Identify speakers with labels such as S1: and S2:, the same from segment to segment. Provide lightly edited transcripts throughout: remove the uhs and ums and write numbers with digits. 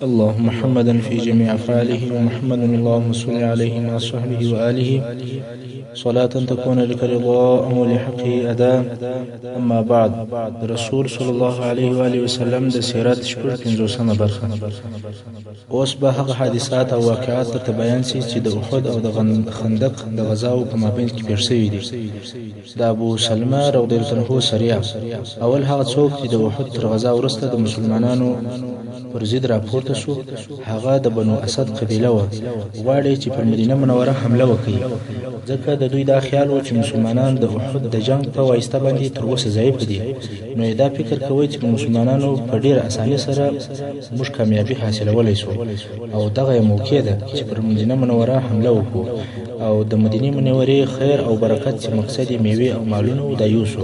S1: اللهم محمدا في جميع أفعاله ومحمدا اللهم صل عليه مع صحبه وآله صلاة تكون لك رضاء ولحقه أداء. أما بعد، رسول صلى الله عليه وآله وسلم د سیرت 56 برخه. اوس به هغه حادثات او واقعات درته بیان سي چې د احد او د خندق د غزاو په مابین کې پېښ شوي دي. د ابو سلمه رضی الله عنه سریه، اول هغه څوک چې د احد تر غزا وروسته د مسلمانانو پر ضد راپورته سو، هغه د بنو اسد قبیله وه. غواړي چې پر مدینه منوره حمله وکړي، ځکه د دوی دا خیال و چې مسلمانان د احد د جنګ په واسطه باندې تر اوسه ضعیف دي، نو یې دا فکر کوي چې مسلمانانو په ډیره اسانۍ سره موږ کامیابي حاصلولی سو، او دغه یې موقع ده چې پر مدینه منوره حمله وکړو او د مدینې منورې خیر او برکت چې مقصد یې میوې او مالونه وو دا یوسو.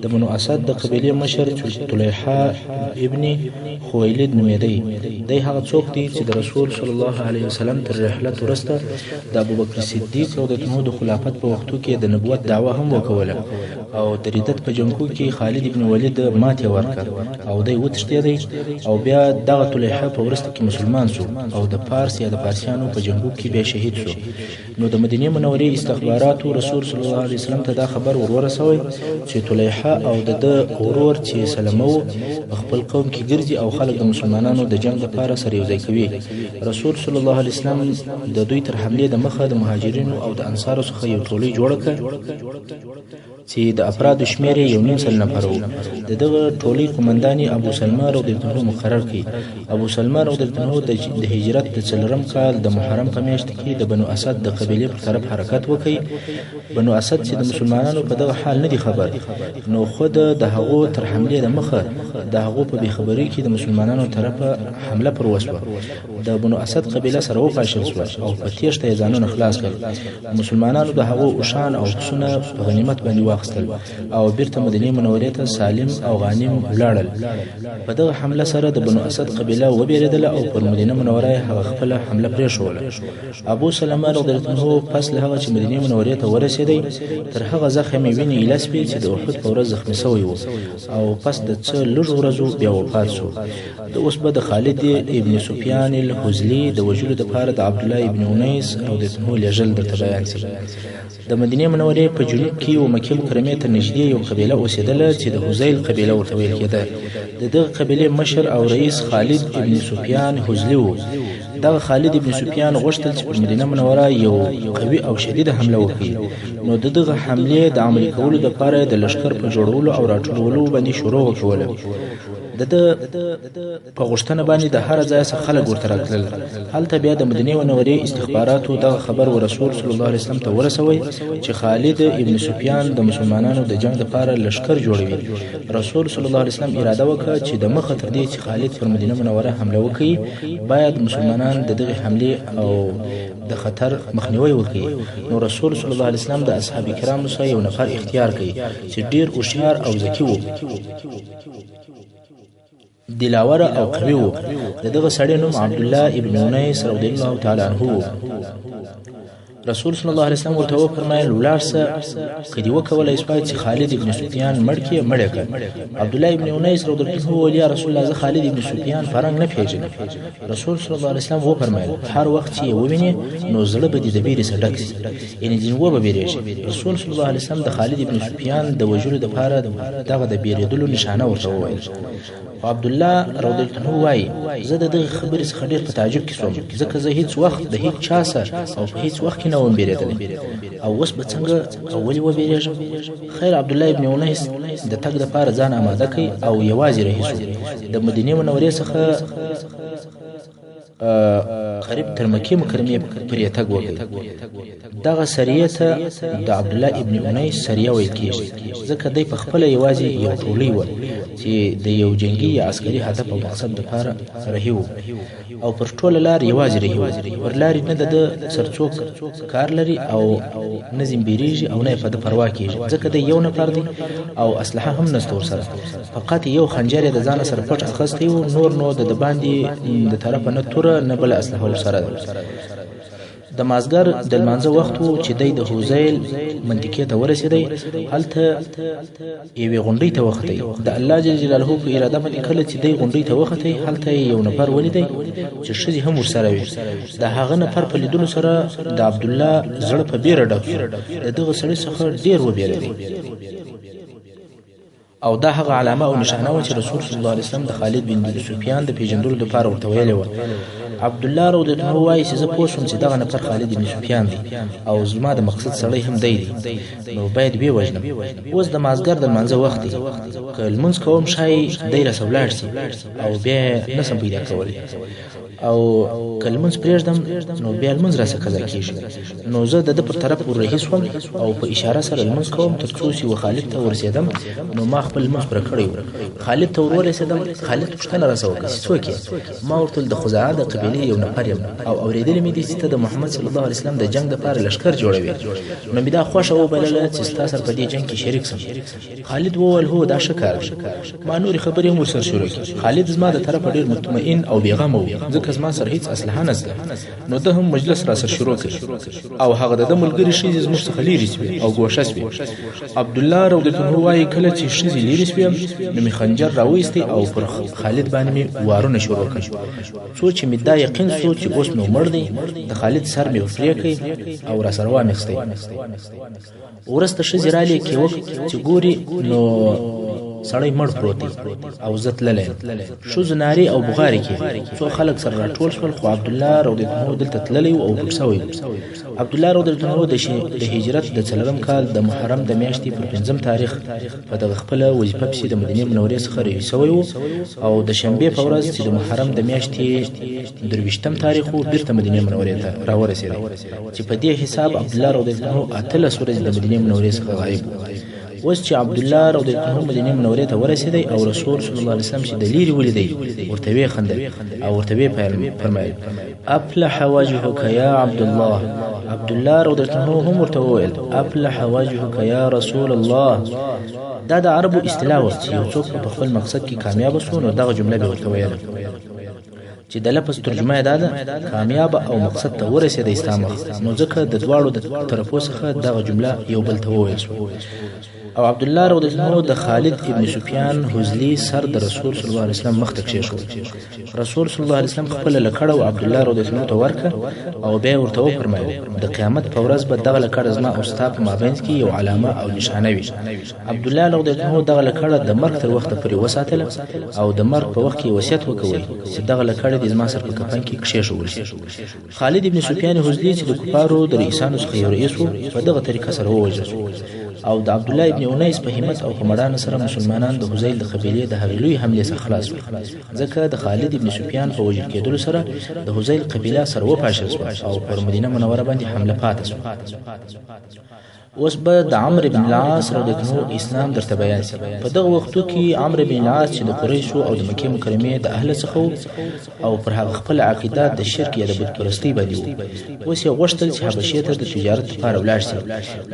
S1: د بنو اسد د قبیلې مشر طلیحه ابن خویلد نومېدی. دی هغه څوک دی چې د رسول صلی الله علیه وسلم تر رحلت وروسته د ابوبکر صدیق رضی الله عنه د خلافت په وختو کې د نبوت دعوه هم وکوله، او د ردت په جنګو کې خالد ابن ولید ماتې ورکړه او دی وتښتېدی. او بیا دغه طلیحه په وروسته کې مسلمان سو او د پارس یا د پارسیانو په جنګو کې بیا شهید سو. نو د مدینې منورې استخباراتو رسول صلی الله علیه وسلم ته دا خبر ور ورسوی چې طلیحه او د ده ورور چې سلمه وو په خپل قوم کې ګرځي او خلک د مسلمانانو د جنګ لپاره سره یو ځای کوي. رسول صلی الله علیه وسلم د دوی تر حملې د مخه د مهاجرینو او د انصارو څخه یو ټولۍ جوړه کړه چې د افرادو شمېر یې 1.5 نفره وو. د دغه ټولۍ قومندان یې ابو سلمه رضی الله عنه مقرر کړ. ابو سلمه رضی الله عنه د هجرت د 4 کال د محرم په میاشت کې د بنو اسد د قبیلې پر طرف حرکت وکړ. بنو اسد چې د مسلمانانو په دغه حال نه دي خبر، نو خود د هغو تر حملې د مخه د هغو په بېخبرۍ کې د مسلمانانو طرفه حمله پر وسوه. د بنو اسد قبیله سره وپاشل سوه او په تېښته یې ځانونه خلاص کړل. مسلمانانو د هغو اوښان او پسونه په غنیمت باندې واخیستل او بیرته مدینې منورې ته سالم او غانم ولاړل. په دغه حمله سره د بنو اسد قبیله وبېرېدله او پر مدینه منوره یې هغه خپله حمله پرېښوله. ابو سلمه رضی الله عنه پس له هغه چې مدینې منورې ته ورسېدی، تر هغه زخم یې وینې ایله سوې چې د احد په ورځ زخمي سوی و، او پس د څه لږو ورځو بیا وفات سو. د اوس به د خالد ابن سفیان الهذلي د وژلو دپاره د عبدالله ابن انیس رضی الله عنه لېږل درته بیان سي. د مدینې منورې په جنوب کې و مکې مکرمې ته نږدې یو قبیله اوسېدله چې د هذیل قبیله ورته ویل کېده. د دغه قبیلې مشر او رئیس خالد ابن سفیان هذلي و. دغه خالد ابن سفیان غوښتل چې پر مدینه منوره یو قوي او شدیده حمله وکړي، نو د دغه حملې د عملي کولو دپاره د لښکر په جوړولو او راټولولو باندې شروع وکوله. د ده په غوښتنه باندې د هره ځای څخه خلک ورته راتلل. هلته بیا د مدینې منورې استخباراتو دغه خبر و رسول صلی الله علیه وسلم ته ورسوی چې خالد ابن سفیان د مسلمانانو د جنګ دپاره لښکر جوړوي. رسول صلی الله علیه وسلم اراده وکړه چې د مخه تر دې چې خالد پر مدینه منوره حمله وکړي، باید مسلمانان د دغې حملې او د خطر مخنیوی وکړي. نو رسول صلی الله علیه وسلم د اصحاب کرامو څخه یو نفر اختیار کړي چې ډېر هوښیار او ذکي و، دلاوره او قوي و. د دغه سړي نوم عبدالله ابن انیس رضی الله تعالی عنه و. رسول صلی الله علیه وسلم ورته وفرمایل: ولاړ سه، که دې وکولای سوای چې خالد ابن سفیان مړ کړې، مړ یې کړه. عبدالله ابن انیس رضی الله عنه وویل: یا رسول الله، زه خالد ابن سفیان په رنګ نه پېژنم. رسول صلی الله علیه وسلم وفرمایل: هر وخت چې یې ووینې نو زړه به دې د وېرې څخه ډک سي، یعنې ځینې وبه وېرېږي. رسول صلی الله علیه وسلم د خالد ابن سفیان د وژلو دپاره دغه د بېرېدلو نښانه ورته وویل. خو عبدالله رضی الله عنه وایي: زه د دغې خبرې څخه ډېر په تعجب کې سوم، ځکه زه هیڅ وخت د هیڅ چا سره او په هیڅ وخت کې نه وم بېرېدلی، او اوس به څنګه او ولې وبېرېږم؟ خیر، عبدالله ابن انیس د تګ دپاره ځان اماده کړ او یوازې رهي سو. د مدینې منورې څخه قریب تر مکې مکرمې پورې تګ وکړ. دغه سریه ته د عبدالله ابن انیس سریه ویل کېږي، ځکه دی په خپله یوازې یو ټولۍ وه چې د یو جنګي یا عسکري هدف او مقصد دپاره رهي و، او پر ټوله لار یوازې رهي و. پر لارې نه د ده سره څوک کار لري او نه ځین بېرېږي او نه یې په ده پروا کېږي، ځکه دی یو نفر دی او اسلحه هم نشته ورسره. فقط یو خنجر یې د ځانه سره پټ اخیستی و، نور نو د باندې د طرفه نه توره نه بله اسلحه ورسره ده. د مازدیګر د لمانځه وخت و چې دی د هذیل منطقې ته ورسېدی. هلته یوې غونډۍ ته وختی. د الله جل جلاله په اراده باندې کله چې دی غونډۍ ته وختی، هلته یې یو نفر ولیدی چې ښځې هم ورسره وې. د هغه نفر په لیدلو سره د عبدالله زړه په بیره ډک شو. د دغه سړي څخه ډېر وبېرېدی. او دا هغه علامه او نشانه وه چې رسول صلی الله علیه وسلم د خالد بن سفیان د پیژندلو لپاره ورته ویلې وه. عبدالله رضی الله عنه وایي چې زه پوه شوم چې دغه نفر خالد بن سفیان دی او زما د مقصد سړی هم دی دی، نو باید ویې وژنم. اوس د مازدیګر د لمانځه وخت دی، که لمونځ کوم ښایي دی راسره ولاړ شي او بیا یې نه شم پیدا کولی، او که لمونځ پرېږدم نو بیا لمونځ راسره قضا کېږي. نو زه د ده پر طرف وررهي شوم او په اشاره سره لمونځ کوم تر څو چې و خالد ته ورسېدم. نو ما خپل لمونځ پوره کړی و. خالد ته ورورسېدم. خالد پوښتنه راسره وکړه چې څوک یې؟ ما ورته وویل د خزاعه د قبیلې یو نفر یم او اورېدلي مې دي چې ته د محمد صلی الله علیه وسلم د جنګ دپاره لښکر جوړوې، نو مې دا خوښه وبلله چې ستا سره په دې جنګ کې شریک شم. خالد وویل هو دا ښه کار دی. ما نورې خبرې هم ورسره شروع کړې. خالد زما د طرفه ډېر مطمئن او بېغمه و، ځکه زما سره هیڅ اسلحه نشته. نو ده هم مجلس راسره شروع کړ او هغه د ده ملګري ښځې زموږ څخه لیرې شوې او ګوښه شوې. عبدالله رضی الله عنه وایي کله چې ښځې لیرې شوې نو مې خنجر راوایستی او پر خالد باندې مې وارونه شروع کړل، څو چې مې دا یقین شو چې اوس نو مړ دی. د خالد سر مې ورپرې کړ او راسره وامېخستی. وروسته ښځې رالې کېوک چې ګوري نو سړی مړ پروت دی او زه تللی یم. ښځو نارې او بغارې کړې، څو خلک سره راټول شول، خو عبدالله رضی الله عنه دلته تللی و او پټ شوی و. عبدالله رضی الله عنه د هجرت د څلورم کال د محرم د میاشتې پر پنځم تاریخ په دغه خپله وظیفه پسې د مدینې منورې څخه رهي شوی و او د شنبې په ورځ چې د محرم د میاشتې 23 تاریخ و، بیرته مدینې منورې ته راورسېدی، چې په دې حساب عبدالله رضی الله عنه 18 ورځې د مدینې منورې څخه غایب و. اوس چې عبدالله رضی الله عنه مدینې منورې ته ورسېدی او رسول صلی الله علیه وسلم چې د لیرې ولیدی، ورته ویې خندل او ورته ویې فرمایل افلح وجهک یا عبدالله. عبدالله رضی الله عنه هم ورته وویل افلح وجهک یا رسول الله. دا د عربو اصطلاح وه چې یو څوک په خپل مقصد کې کامیاب شو نو دغه جمله به ورته ویله، چې د لفظ ترجمه یې دا ده کامیاب او مقصد ته ورسېدی ستا مخ. نو ځکه د دواړو د طرفو څخه دغه جمله یو بل ته وویل شوه. او عبدالله رضی الله عنه د خالد ابن سفیان هذلي سر د رسول صلی الله علیه وسلم مخ ته کښېښود. رسول صلی الله علیه وسلم خپله لکړه او عبدالله رضی الله عنه ته ورکړه او بیا یې ورته وفرمایل د قیامت په ورځ به دغه لکړه زما او ستا په مابینځ کې یو علامه او نشانه وي. عبدالله رضی الله عنه دغه لکړه د مرګ تر وخته پورې وساتله او د مرګ په وخت کې وصیت وکوي چې دغه لکړه دې زما سر په کفن کې کښېښول شي. خالد ابن سفیان هذلي چې د کفارو د رئیسانو څخه یو رئیس و، په دغه طریقه سره ووژل شو. او د عبدالله ابن انیس په همت او په مړانه سره مسلمانان د هذیل د قبیلې د هغې لوی حملې څخه خلاص شول، ځکه د خالد ابن سفیان په وژل کېدلو سره د هذیل قبیله سره وپاشل شوه او پر مدینه منوره باندې حمله پاته شوه. اوس به د عمرو بن العاص رضی الله عنه اسلام درته بیان شي. په دغه وختو کې عمرو بن العاص چې د قریشو او د مکې مکرمې د اهل څخه و او پر هغه خپله عقیده د شرک یا د بت پرستۍ باندې و، اوس یې غوښتل چې حبشې ته د تجارت لپاره ولاړ شي.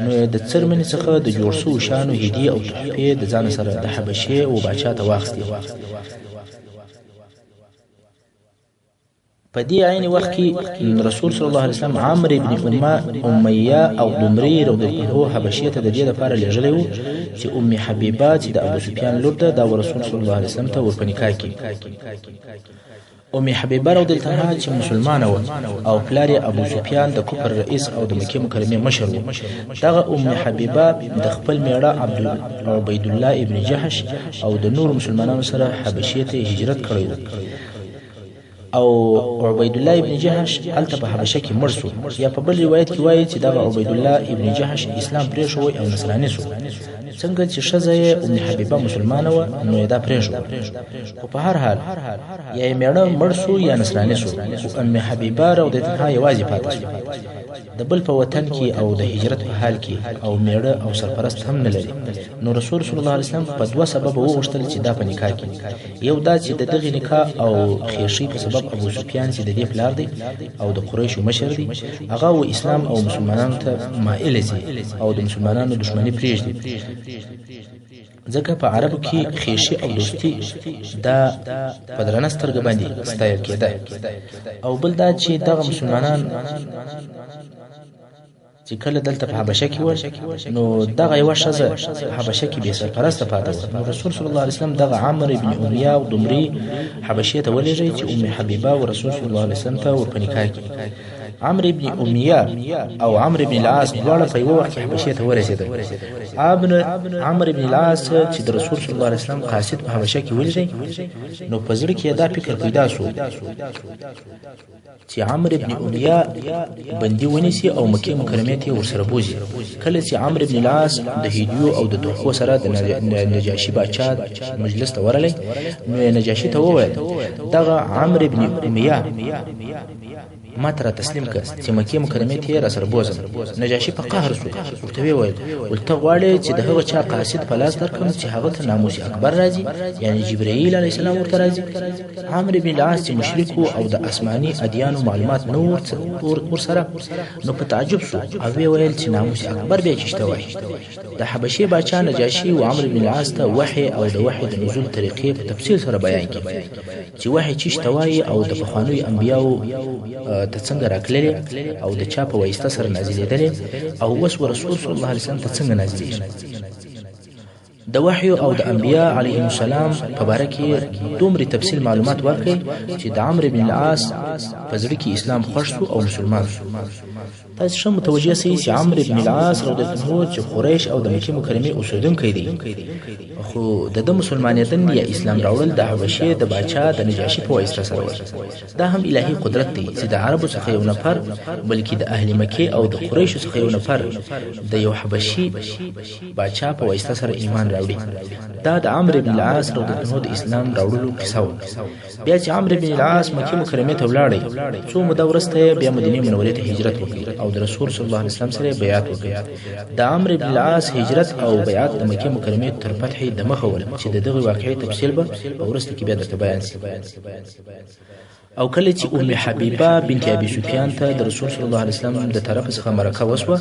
S1: نو یې د څرمنې څخه د جوړ شوو شیانو هدیې او تحفې د ځانه سره د حبشې و باچا ته واخیستې. په دې عین وخت کې رسول صلی الله علیه وسلم عمرو بن امیه او ضمري رضی الله عنه حبشې ته د دې لپاره لېږلی و چې ام حبیبه چې د ابو سفیان لور ده، دا رسول صلی الله علیه وسلم ته ور په نکاح کړي. ام حبیبه رضی الله عنها چې مسلمانه وه او پلار یې ابو سفیان د کفر رئیس او د مکې مکرمې مشر و، دغه ام حبیبه د خپل مېړه عبیدالله ابن جحش او د نورو مسلمانانو سره حبشې ته هجرت کړی و. او عبیدالله ابن جحش هلته په حبشه کې مړ شو. یا په بل روایت کې وایي چې دغه عبیدالله ابن جحش اسلام پرېښوی او نصراني شو. څنګه چې ښځه یې ام حبیبه مسلمانه وه نو یې دا پرېښوده، خو په هر حال یا یې مېړه مړ شو یا نصراني شو، خو ام حبیبه رضی الله عنها یوازې پاتې شوه، د بل په وطن کې او د هجرت په حال کې، او مېړه او سرپرست هم نه لري. نو رسول صلی الله علیه وسلم په دوه سببه وغوښتل چې دا په نکاح کې، یو دا چې د دغې نکاح او خېښۍ په سبب ابو سفیان چې د دې پلار دی او د قریشو مشر دی، هغه و اسلام او مسلمانانو ته مایل شي او د مسلمانانو دښمني پرېږدي. ځکه په عربو کې خیښي او دوستي دا په درنه سترګه باندې ستایل کېده. او بل دا چې دغه مسلمانان چې کله دلته په حبشه کې ول، نو دغه یوه ښځه په حبشه کې بې سرپرسته پاته وه. نو رسول صلی الله علیه وسلم دغه عمرو بن امیه او ضمري حبشې ته ولېږی چې ام حبیبه و رسول صلی الله علیه وسلم ته ور په نکاح کړي. عمرو بن امیه او عمرو بن العاص دواړه په یوه وخت کې حبشې ته ورسېدل. عمرو بن العاص چې د رسول صلی الله علیه وسلم قاصد په حبشه کې ولیدی، نو په زړه کې یې دا فکر پیدا شو چې عمرو بن امیه بندي ونیسي او مکې مکرمې ته یې ورسره بوځي. کله چې عمرو بن العاص د هدیو او د تحفو سره د نجاشي باچا مجلس ته ورغلی، نو یې نجاشي ته وویل، دغه عمرو بن امیه ما ته را تسلیم که چې مکې مکرمې ته یې راسره بوځم. نجاشي په قهر شو، ورته ویې ویل، ول ته غواړې چې د هغه چا قاصد په لاس درکړم چې هغه ته ناموس اکبر راځي، یعنې جبرئیل علیه السلام ورته راځي؟ عمرو بن العاص چې مشرک و او د آسماني ادیانو معلومات نه ورسره، نو په تعجب شو او ویې ویل چې ناموس اکبر بیا چیشته وایي؟ د حبشې باچا نجاشي و عمرو بن العاص ته وحی او د وحی د نزول طریقې په تفصیل سره بیان کړي چې وحی چیشته وایي او د پخوانیو انبیاو ته څنګه راکللې او د چا په واسطه سره نازلېدلې او اوس و رسول صلی الله علیه وسلم ته څنګه نازلېږي. د وحی او د انبیاء علیهم السلام په باره کې دومره تفصیل معلومات ورکړي چې د عمرو بن العاص په زړه کې اسلام خوښ شو او مسلمان شو. تاسو ښه متوجه شئ چې عمرو بن العاص رضی الله عنه چې قریش او د مکې مکرمې اوسېدونکی دی، خو د ده مسلمانېدل یا اسلام راوړل د حبشې د باچا د نجاشي په واسطه سره ول. دا هم الهي قدرت دی چې د عربو څخه یو نفر، بلکې د اهل مکې او د قریشو څخه یو نفر د یو حبشي باچا په واسطه سره ایمان راوړي. دا د عمرو بن العاص رضی الله عنه د اسلام راوړلو قصه وه. بیا چې عمرو بن العاص مکې مکرمې ته ولاړی، څو موده وروسته یې بیا مدینې منورې ته هجرت وکړ او د رسول صلی الله علیه وسلم سره یې بیعت وکړ. د عمرو بن العاص هجرت او بیعت د مکې مکرمې تر فتحې دمخه ول چې د دغې واقعې تفصیل به په وروسته کې بیا درته بیان شي. او کله چې ام حبیبه بنت ابي سفیان ته د رسول صلی الله علیه وسلم د طرف څخه مرکه وسوه،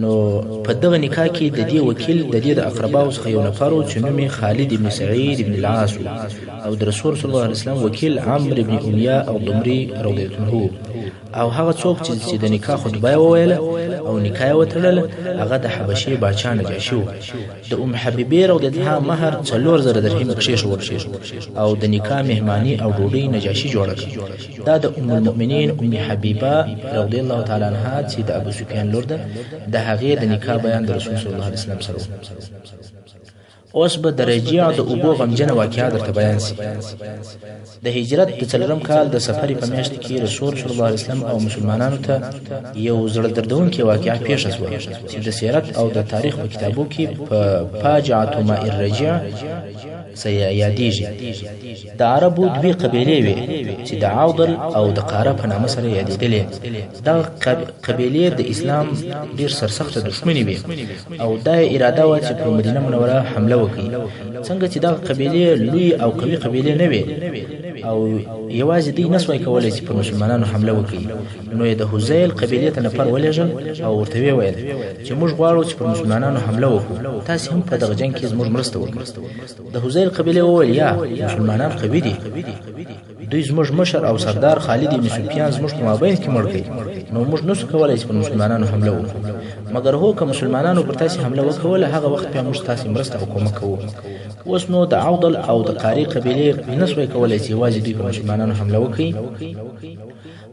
S1: نو په دغه نکاح کې د دې وکیل د دې د اقرباو څخه یو نفر و چې نوم یې خالد بن سعید بن العاص و او د رسول صلی الله علیه وسلم وکیل عمرو بن امیه او ضمري رضی الله عنه. او هغه څوک چې د نکاح خطبه یې وویله او نکاح یې وتړله هغه د حبشې باچا نجاشي و. د ام حبیبې رضی الله عنها مهر 4000 درهمه کښېښوول شو او د نکاح مهماني او ډوډۍ نجاشي جوړه کړه. دا د ام المؤمنین ام حبیبه رضی الله تعالی عنها چې د ابو سفیان لور ده، د هغې د نکاح بیان د رسول صلی الله علیه وسلم سره و. اوس به د رجیع د اوبو غمجنه واقعه درته بیان سي. د هجرت د څلورم کال د سفر په میاشت کې رسول صلی الله علیه وسلم او مسلمانانو ته یو زړه دردونکې واقعه پیښه شوه چې د سیرت او د تاریخ په کتابو کې په فاجعة ماء الرجیع یادیږي. د عربو دوې قبیلې وې چې د عوضل او د قاره په نامه سره یادېدلې. دغه قبیلې د اسلام ډېر سرسخته دښمنې وې او دا یې اراده وه چې پر مدینه منوره حمله وکړي. څنګه چې دغه قبیلې لوی او قوي قبیلې نه وې او یوازې دوی نه سوای کولی چې پر مسلمانانو حمله وکړي، نو یې د هذیل قبیلې ته نفر ولېږل او ورته ویې ویل چې موږ غواړو چې پر مسلمانانو حمله وکړو، تاسې هم په دغه جنګ کې زموږ مرسته وکړئ. د هذیل قبیلې وویل، یا مسلمانان قوي دي، دوی زموږ مشر او سردار خالد بن سفیان زموږ په مابین کې مړ کړ، نو موږ نشو کولی چې پر مسلمانانو حمله وکړو، مګر هو که مسلمانانو پر تاسې حمله وکوله هغه وخت بیا موږ ستاسې مرسته او کومک کوو. اوس نو د عوضل او د قاري قبیلې نه سوای کولی چې یوازې دوی پر مسلمانانو حمله وکړي،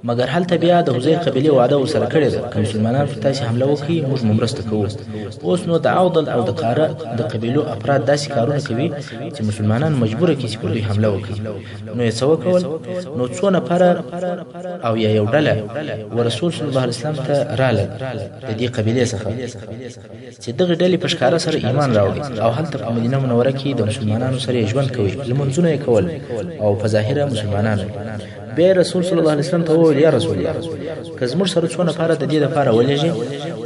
S1: مګر هلته بیا د هذیل قبیلې وعده ورسره کړې ده که مسلمانان پر تاسې حمله وکړي موږ مو مرسته کوو. اوس نو د عوضل او د قاره د قبیلو افراد داسې کارونه کوي چې مسلمانان مجبوره کړي چې پر دوی حمله وکړي. نو یې څه وکول؟ نو څو نفره او یا یو ډله و رسول صلی الله علیه وسلم ته رالل د دې قبیلې څخه چې دغې ډلې په ښکاره سره ایمان راوړي او هلته په مدینه منوره کې د مسلمانانو سره یې ژوند کوي، لمونځونه یې کول او په ظاهره مسلمانان. بیا رسول صلی الله علیه وسلم ته وویل، یا رسول الله، که زموږ سره څو نفره د دې لپاره ولېږې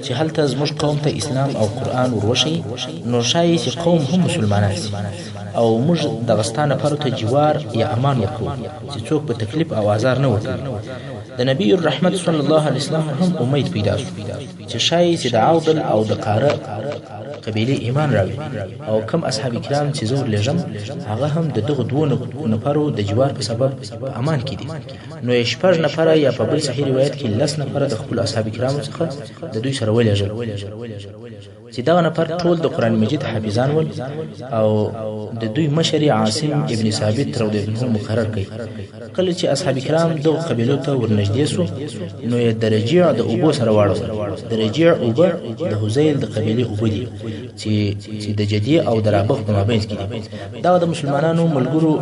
S1: چې هلته زموږ قوم ته اسلام او قرآن وروښیي، نو ښایي چې قوم هم مسلمانان شي او موږ دغه ستا نفرو ته جوار یا امان ورکوو چې څوک په تکلیف او آزار نه ورکوي. د نبی الرحمت صلی الله علیه وسلم هم امید پیدا شو چې ښایي چې د عوضل او د قاره قبیلې ایمان راوړي او کم اصحاب کرام چې زه ورلېږم هغه هم د دغو دوو نفرو د جوار په سبب په امان کې دي. نو یې شپږ نفره یا په بل صحیح روایت کې لس نفره د خپلو اصحاب کرامو څخه د دوی سره ولېږل، چې دغه نفر ټول د قرآن مجید حافظان ول او د دوی مشر عاصم ابن ثابت رضی الله عنه مقرر کړ. کله چې اصحاب کرام دغو قبیلو ته ورنږدې سو، نو یې د رجیع د اوبو سره واړول. د رجیع اوبه د هذیل د قبیلې اوبه دي چې د جدي او د رابغ په مابین کې دي. دغه د مسلمانانو ملګرو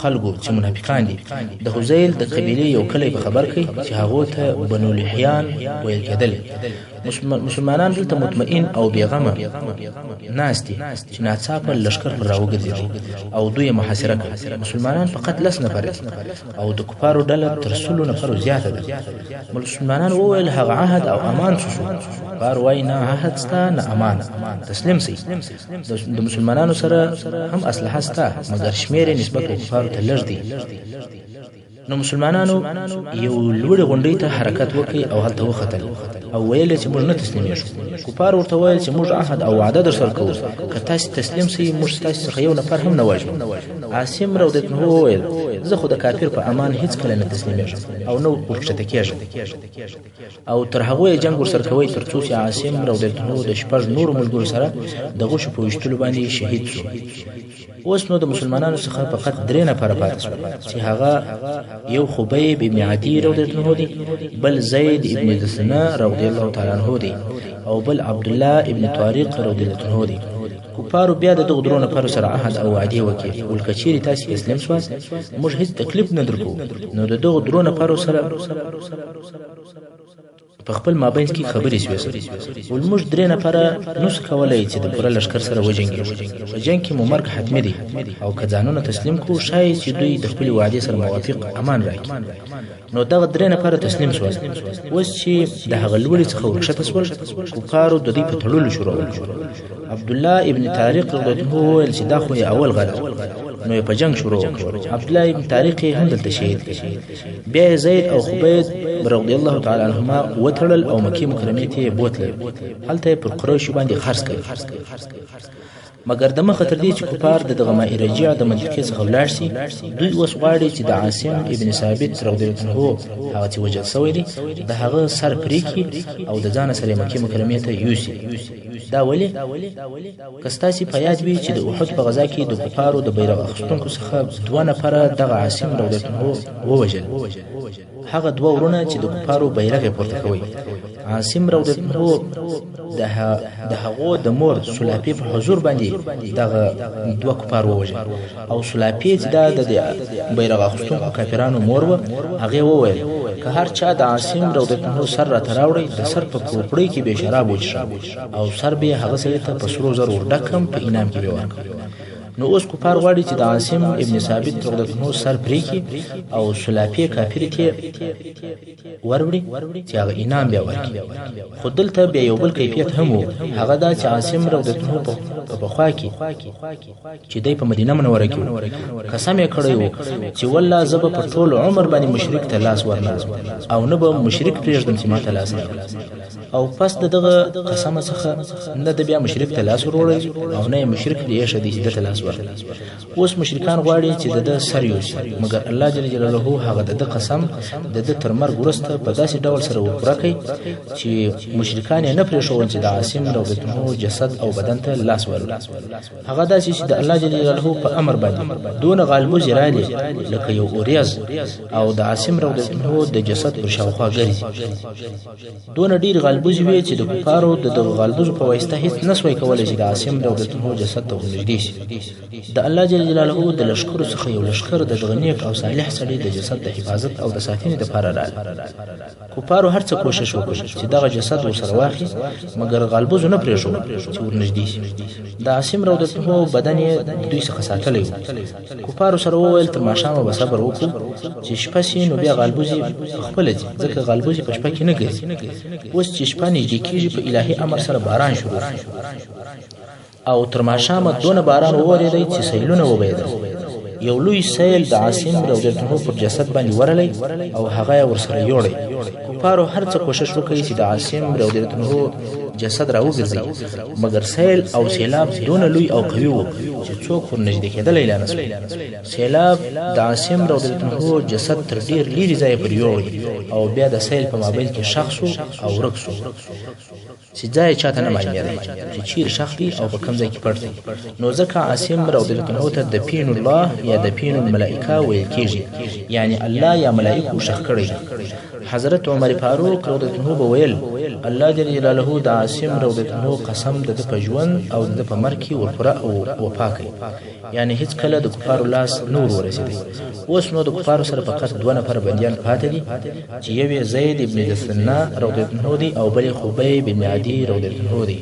S1: خلکو چې منافقان دي د هذیل د قبیلې یو کلی په خبر کړي چې هغو ته بنو لحیان ویل کېدل. مسلمانان دلته مطمئن او بېغمه ناست دي چې ناڅاپه لښکر پر راوګرځېد او دوی یې محاصره کړل. مسلمانان فقط لس نفره دي او د کفارو ډله تر سلو نفرو زیاته ده. مسلمانان وویل، هغه عهد او امان څه شو؟ کفار وایي، نه عهد سته نه امان، تسلیم سئ. د مسلمانانو سره هم اسلحه سته، مګر شمېر یې نسبت و کفارو ته لږ دی. نو مسلمانانو یو لوړې غونډۍ ته حرکت وکړ او هلته وختل او ویل چې موږ نه تسلیمېږو. کفار ورته ویل چې موږ عهد او وعده در سره کوو، که تاسې تسلیم سئ موږ ستاسې څخه یو نفر هم نه وژنو. عاصم رضی الله عنه وویل، زه خو د کافر په امان هیڅکله نه تسلیمېږم او نه ورکښته کېږم. او تر هغو یې جنګ ورسره کوی تر څو چې عاصم رضی الله عنه د شپږ نورو ملګرو سره د غشو په ویشتلو باندې شهید شو. اوس نو د مسلمانانو څخه فقط درې نفره پاتې شول چې هغه یو خبیب ابن عدی رضی الله عنه دی، بل زید ابن دسنه رضی الله تعالی عنه دی، او بل عبدالله ابن طارق رضی الله عنه دی. کفارو بیا د دغو درو نفرو سره عهد او وعدې وکړې، ول که چیرې تاسې تسلیم سواست موږ هیڅ تکلیف نه درکوو. نو د دغو درو نفرو سره په خپل مابینځ کې خبرې سوې سره، ول موږ درې نفره نه سو کولی چې د پوره لښکر سره وجنګېږو، په جنګ کې مو مرګ حتمي دی، او که ځانونه تسلیم کړو ښایي چې دوی د خپلې وعدې سره موافق امان راکړي. نو دغه درې نفره تسلیم سول. اوس چې د هغه لوړې څخه ورکښته سول، کفارو د دوی په تړلو شروع وکړه. عبدالله ابن طارق رضی الله عنه وویل چې دا خو یې اول غدر، نو یې په جنګ شروع وکړ. عبدالله ابن طارق یې هم دلته شهید کړ. بیا یې زید او خبیب رضی الله تعالی عنهما وتړل او مکې مکرمې ته یې بوتلل، هلته یې پر قریشو باندې خرڅ کړ. مګر د مخه تر دې چې کفار د دغه ماء رجیع د منطقې څخه ولاړ سي، دوی اوس غواړي چې د عاصم ابن ثابت رضی الله عنه هغه چې وژل سوی دی د هغه سر پرې کړي او د ځانه سره مکې مکرمې ته یوسي. دا ولې؟ که ستاسې په یاد وي چې د احد په غزا کې د کفارو د بیرغ اخیستونکو څخه دوه نفره دغه عاصم رضی الله عنه ووژل، هغه دوه ورونه چې د کفارو بیرغ یې پورته کوی. عاصم رضی الله عنه د هغو د مور سلاپې په حضور باندې دغه دوه کفار ووژل، او سلاپې چې دا د بیرغ اخیستونکو کافرانو مور وه، هغې وویل که هر چا د عاصم رضی الله عنه سر راته راوړی د سر په کوپړۍ کې به شراب وڅښم او سر به یې هغه سړي ته په سرو زرو ورډک کړم، په انعام کې به یې ورکړم. نو اوس کفار غواړي چې د عاصم ابن ثابت رضی الله عنه سر پرې کړي او سلاپې کافرې ته وروړي چې هغه انعام بیا ورکړي. خو دلته بیا یو بل کیفیت هم و، هغه دا چې عاصم رضی الله عنه په پخوا کې چې دی په مدینه منوره کې و، قسم یې کړی و چې والله زه به په ټول عمر باندې مشرک ته لاس ورنه او نه به مشرک پرېږدم چې ما ته لاس راکړي. او پس د دغه قسمه څخه نه د بیا مشرک ته لاس وروړی او نه یې مشرک پرې ایښی دی چې ده ته لاس ورکړي. اوس مشرکان غواړي چې د ده سر یوسي، مګر الله جل جلاله هغه د ده قسم د ده تر مرګ وروسته په داسې ډول سره ورپوره کړ چې مشرکان یې نه پرېښول چې د عاصم رضی الله عنه جسد او بدن ته لاس وروړي. هغه داسې چې د الله جل جلاله په امر باندې دونه غالبوزې رالې لکه یو اوریځ او د عاصم رضی الله عنه د جسد پر شاوخوا ګرځي. دونه ډېر غالبوزې غالبوزي وې چې د کفارو د دغه غالبوزو په واسطه هیڅ نه سوای کولی چې د عاصم رضی الله عنه جسد ته ورنږدې شي. د الله جل جلاله د لښکرو څخه یو لښکر د دغه نیک او صالح سړي د جسد د حفاظت او د ساتنې دپاره راغی. کفارو هر څه کوشش وکړ چې دغه جسد ورسره واخلي، مګر غالبوزو نه پرېښود چې ورنږدې شي. د عاصم رضی الله عنه بدن یې د دوی څخه ساتلی و. کفارو سره وویل تر ماښامه به صبر وکړو، چې شپه شي نو بیا غالبوزي په خپله ځي، ځکه غالبوزي په شپه کې نه ګرځي. اوس چې شپه نږدې کېږي په الهي امر سره باران شروع شو او تر ماښامه دونه باران وورېدی چې سیلونه وبهېدل. یو لوی سیل د عاصم رضی الله عنه پر جسد باندې ورغلی او هغه یې ورسره یوړی. کفارو هر څه کوشش وکړ چې د عاصم رضی الله عنه جسد راوګرځوي، مګر سیل او سیلاب دونه لوی او قوي وو چې څوک ورنږدې کېدلی لا نه سول. سیلاب د عاصم رضی الله عنه جسد تر ډېر لیرې ځایه پورې یوړی او بیا د سیل په مابین کې ښخ سو او ورک سو، چې ځای یې چاته نه معلومېدی چې چیرې ښخ دی او په کوم ځای کې پټ دی. نو ځکه عاصم رضی الله عنه ته دفین الله یا دفین الملائکه ویل کیږي، یعنی الله یا ملائکو ښخ کړی دی. حضرت عمر فاروق رضی الله عنه به ویل الله جل جلاله د عاصم رضی الله عنه قسم د ده په ژوند او د ده په مرګ کې ورپوره او وفا کوي، یعنی هیڅکله د کفارو لاس نه ور ورسېدی. اوس نو د کفارو سره فقط دوه نفره بندیان پاتې دي چې یو یې زید ابن دثنه رضی الله عنه دی او بل یې خبیب ابن عدي رضی الله عنه دی.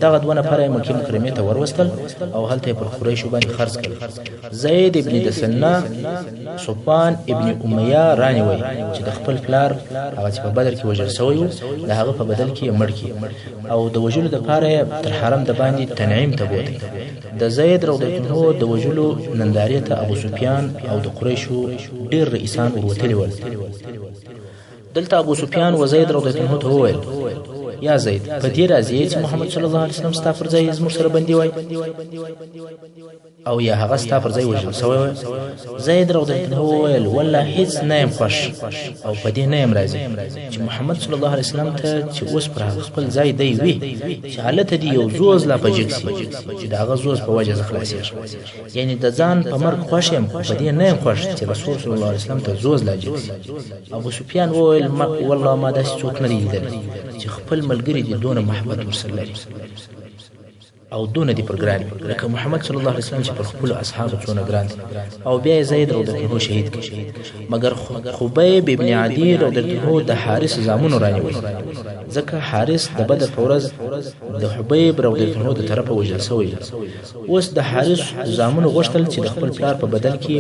S1: دغه دوه نفره یې مکې مکرمې ته وروستل او هلته یې پر قریشو باندې خرڅ کړل. زید ابن دثنه صفوان ابن امیه رانیوی چې د خپل پلار هغه چې په بدر کې وژل شوی و د هغه په بدل کې یې مړ کړي او د وژلو دپاره یې تر حرم دباندې تنعیم ته بوتی. د زید رضی الله عنه د وژلو نندارې ته ابو سفیان او د قریشو ډېر رئیسان وروتلي ول. دلته ابو سفیان و زید رضی الله عنه ته وویل یا زید، په دې راضي یې چې محمد صلی الله علیه وسلم ستا پر ځای زموږ سره بندي وای او یا هغه ستا پر ځای وژل شوی وای؟ زید رضی الله عنه وویل والله هیڅ نه یم خوښ او په دې نه یم راضي چې محمد صلی الله علیه وسلم ته چې اوس پر هغه خپل ځای دی وي چې هلته دې یو زوز لا په جګ سي چې د هغه زوز په وجه زه خلاصېږم، یعنی د ځان په مرګ خوښ یم خو په دې نه یم خوښ چې رسول صلی الله علیه وسلم ته زوز لا جګ سي. ابو سفیان وویل والله ما داسې څوک نه دی لیدلی چې خپل ملګري دې دونه محبت ورسره لري او دونه دې پر ګران وي لکه محمد صلی الله علیه وسلم چې پر خپلو اصحابو څونه ګران دی. او بیا یې زید رضی الله عنه شهید کړ. مګر خبیب ابن عدي رضی الله عنه د حارث زامنو رانیوی، ځکه حارث د بدر په ورځ د حبیب رضی الله عنه د طرفه وژل شوی و. اوس د حارث زامنو غوښتل چې د خپل پلار په بدل کې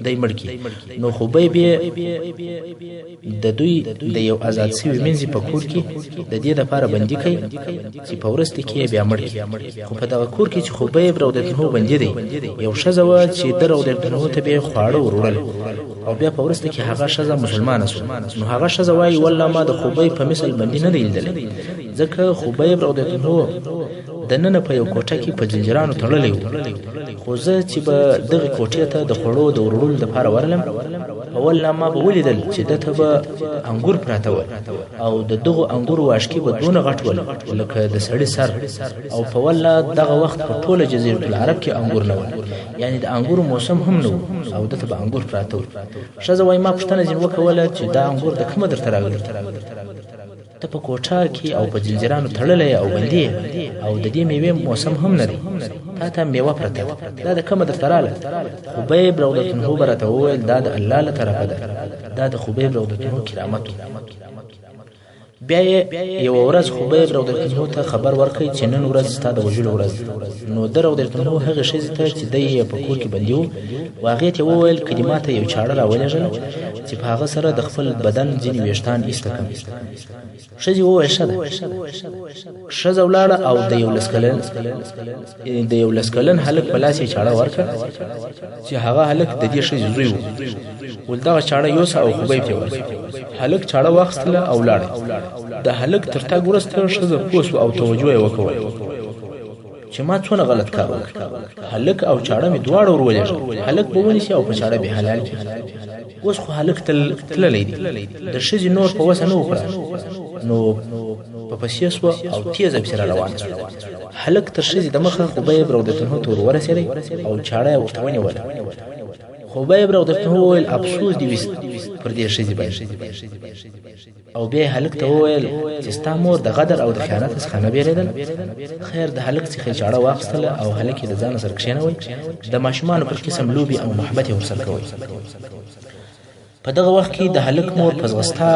S1: دی مړ کړي، نو خبیب یې د دوی د یو ازاد سوي مینځي په کور کې د دې دپاره بندي کړي چې په وروسته کې یې بیا مړ کړي. خو په دغه کور کې چې خبیب رضی الله عنه بندي دی یو ښځه وه چې ده رضی الله عنه ته به یې خواړه وروړل او بیا په وروسته کې هغه ښځه مسلمانه سوه. نو هغه ښځه وایي والله ما د خبیب په مثل بندي نه دی لیدلی، ځکه خبیب رضی الله عنه دننه په یو کوټه کې په ځنځیرانو تړلی و، خو زه چې به دغې کوټې ته د خوړو د وروړلو دپاره ورغلم په والله ما به ولیدل چې ده ته به انګور پراته ول او د دغو انګورو واښکي به دونه غټ ول لکه د سړي سر، او په والله دغه وخت په ټوله جزیرة العرب کې انګور نه ول، یعنې د انګورو موسم هم نه و او ده ته به انګور پراته ول. ښځه وایي ما پوښتنه ځینې وکوله چې دا انګور د کومه درته راغلي؟ ته په کوټه کې او په ځنځیرانو تړلی او بندي او د دې میوې موسم هم نه دی، تا ته میوه پرته ده، دا د کومه درته راله؟ خبیب رضی الله عنه به راته وویل دا د الله له طرفه ده. دا د خبیب رضی الله عنه کرامت و. بیا یې یوه ورځ خبیب رضی الله عنه ته خبر ورکړ چې نن ورځ ستا د وژلو ورځ ده. نو ده رضی الله عنه هغې ښځې ته چې دی یې په کور کې بندي و هغې ته یې وویل که دې ما ته یو چاړه راولېږله چې په هغه سره د خپل بدن ځینې ویښتان ایسته کړم. ښځې وویل ښه ده. ښځه ولاړه او د یو لس کلن هلک په لاس یې چاړه ورکړه چې هغه هلک د دې ښځې زوی و. ول دغه چاړه یوسه او خبیب ته ورکړه. هلک چاړه واخیستله او لاړی. د هلک تر تګ وروسته ښځه پوه سوه او توجه یې وکوله چې ما څونه غلط کار وکړ. هلک او چاړه مې دواړه ور ولېږل، هلک به ونیسي او په چاړه به حلال کړي. اوس خو هلک تللی دی، د ښځې نور په وسه نه و پوره، نو په پسې سوه او تېزه پسې را روانه سوه. هلک تر ښځې د مخه خبیب رضی الله عنه ته ور ورسېدی او چاړه یې ورته ونیوله. خبیب رضی الله عنه وویل، افسوس دې وي پر دې ښځې باندې. او بیا یې هلک ته وویل چې ستا مور د غدر او د خیانت څخه نه بیریدل؟ خیر، د هلک څخه یې چاړه واخیستله او هلک یې د ځانه سره کښېنوی، د ماشومانو پر قسم لوبې او محبت یې ورسره کوی. په دغه وخت کې د هلک مور په ځغستا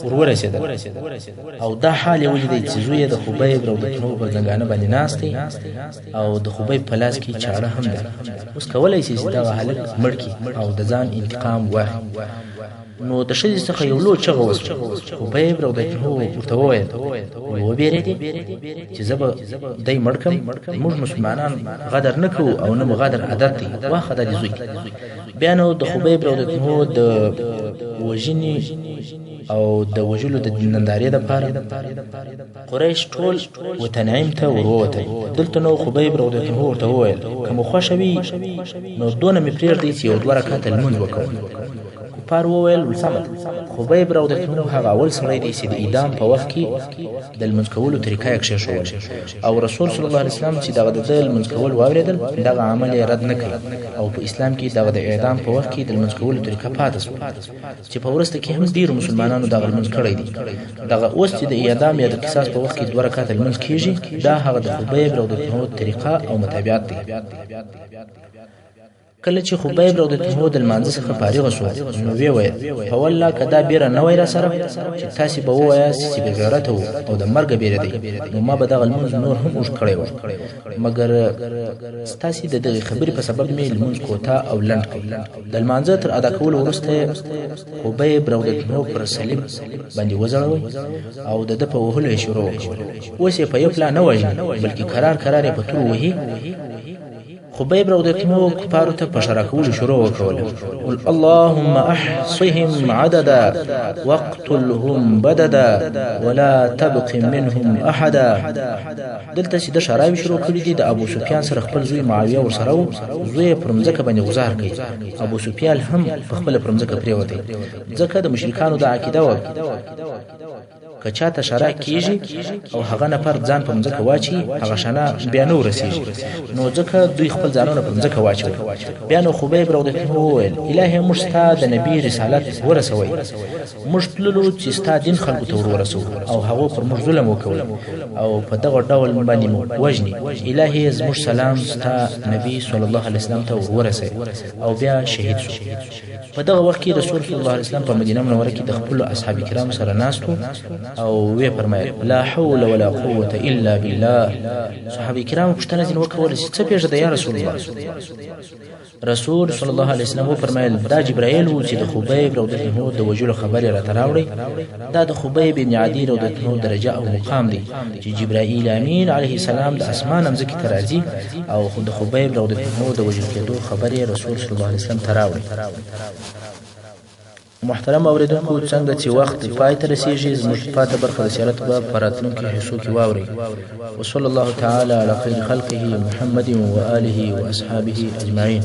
S1: ورورسېدله او دا حال یې ولیدی چې زوی یې د خبیب رضی الله عنه پر زنګانه باندې ناست دی او د خبیب په لاس کې چاړه هم ده. اوس کولی شي چې دغه هلک مړ کړي او د ځان انتقام واخلي. نو د ښځې څخه یو لوی چغه وشوه. خبیب رضی الله عنه ورته وویل، وبېرېدې چې زه به دی مړ کړم؟ موږ مسلمانان غدر نه کوو او نه مو غدر عادت دی، واخه دا دې زوی. بیا نو د خبیب رضی الله عنه د وژنې او د وژلو د نندارې دپاره قریش ټول وتنعیم ته ورووتل. دلته نو خبیب رضی الله عنه ورته وویل، که مو خوښه وي نو دونه مې پرېږدئ چې یو دوه رکعته لمونځ وکړم. کفار وویل، سمه ده. خبیب رضی الله عنه هغه اول سړی دی چې د اعدام په وخت کې د لمونځ کولو طریقه یې کښېښوله او رسول صلی الله علیه وسلم چې دغه د ده لمونځ کول واورېدل، دغه عمل یې رد نه کړ او په اسلام کې دغه د اعدام په وخت کې د لمونځ کولو طریقه پاتې شوه چې په وروسته کې هم ډېرو مسلمانانو دغه لمونځ کړی دی. دغه اوس چې د اعدام یا د قصاص په وخت کې دوه رکعته لمونځ کېږي، دا هغه د خبیب رضی الله عنه طریقه او متابعت دی. کله چې خبیب رضی الله عنه د لمانځه څخه فارغ شو نو ویې ویل، په والله که دا بیره نه وای راسره چې تاسې به ووایاست چې بې غیرته و او د مرګه بیرېدی، نو ما به دغه لمونځ نور هم اوږد کړی و، مګر ستاسې د دغې خبرې په سبب مې لمونځ کوتاه او لنډ کړ. د لمانځه تر ادا کولو وروسته یې خبیب رضی الله عنه پر صلیب باندې وځړوی او د ده په وهلو یې شروع وکړه. اوس یې په یو پلا نه وژني، بلکې کرار کرار یې په تورو وهي. خبیب رضی الله عنه کفارو ته په ښرا کولو شروع وکوله، قل اللهم احصهم عددا واقتلهم بددا ولا تبق منهم احدا. دلته چې د ښراوې شروع کړې دي، د ابو سفیان سره خپل زوی معاویه ورسره و. زوی یې پر مځکه باندې غزار کوي، ابو سفیان هم په خپله پر مځکه پرېوتی، ځکه د مشرکانو دا عقیده وه که چاته شرا کیږي او هغه نفر ځان په مځکه واچي، هغه شنه بیا نه ورسیږي، نو ځکه دوی خپل ځانونه په مځکه واچول. بیا نو خبیب رضی الله عنه وویل، الهي موږ ستا د نبي رسالت ورسوی، موږ تللو چې ستا دین خلکو ته ورسوو او هغو پر موږ ظلم وکول او په دغه ډول باندې مو وژني. الهي زموږ سلام ستا نبي صلی الله علیه وسلم ته ورسوي. او بیا شهید شو. په دغه وخت کې رسول صلی الله علیه وسلم په مدینه منوره کې د خپلو اصحاب کرامو سره ناست وو او ویې فرمایل، لا حول ولا قوة الا بالله. صحابه کرامو پوښتنه ځینې وکوله چې څه پېښه ده یا رسول الله؟ رسول صلی الله علیه وسلم وفرمایل، دا جبرائیل و چې د خبیب رضی الله عنه د وژلو خبر یې راته راوړی. دا د خبیب بن عدي رضی الله عنه درجه او مقام دی چې جبرائیل امین علیه السلام د اسمان مځکې ته راځي او د خبیب رضی الله عنه د وژل کېدو خبر یې رسول صلی الله علیه وسلم ته راوړي. محترم اوریدونکو، څنګه چې وخت پای ته رسیږي، زموږ پاته برخه د سیرت به په راتلونکي حصو کې واورئ. وصلی الله تعالی علی خیر خلقه محمد و آله و اصحابه اجمعین.